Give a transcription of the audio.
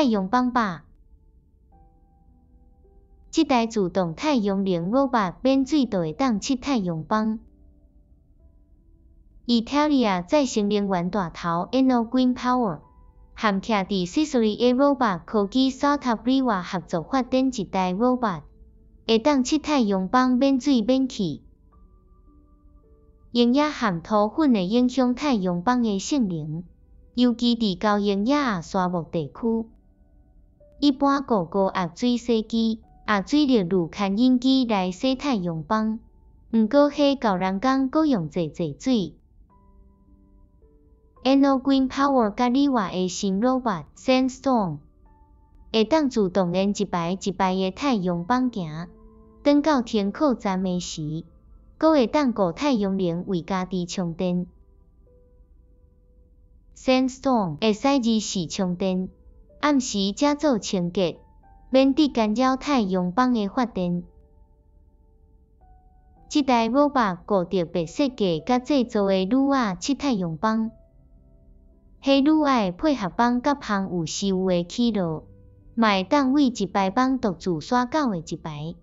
太陽板吧。這台自動太陽能 robot 免水就會當拭太陽板。意大利再生能源大頭 Enel Green Power 和徛佇 Sicily 的 robot 科技 startup REWA 合作發展一台 robot，會當拭太陽板免水免氣。營養和塗粉會影響太陽板的性能，尤其佇高營養的沙漠地區。一般雇高壓水洗機、壓水力濾牽引機來洗太陽板，毋過彼夠人工閣用濟濟水。Enel Green Power 佮 REWA 的新 robot Sandstorm 會當自動沿一排一排的太陽板行，轉到停靠站的時，閣會當顧太陽能為家己充電。Sandstorm 會使24充電，暗時才做清潔，免得干擾太陽板的發電。這台 robot 雇特別設計佮製造的橢仔拭太陽板。彼橢仔的配合板佮帆有絲有的起落，嘛會當為一排板獨自徙到下一排。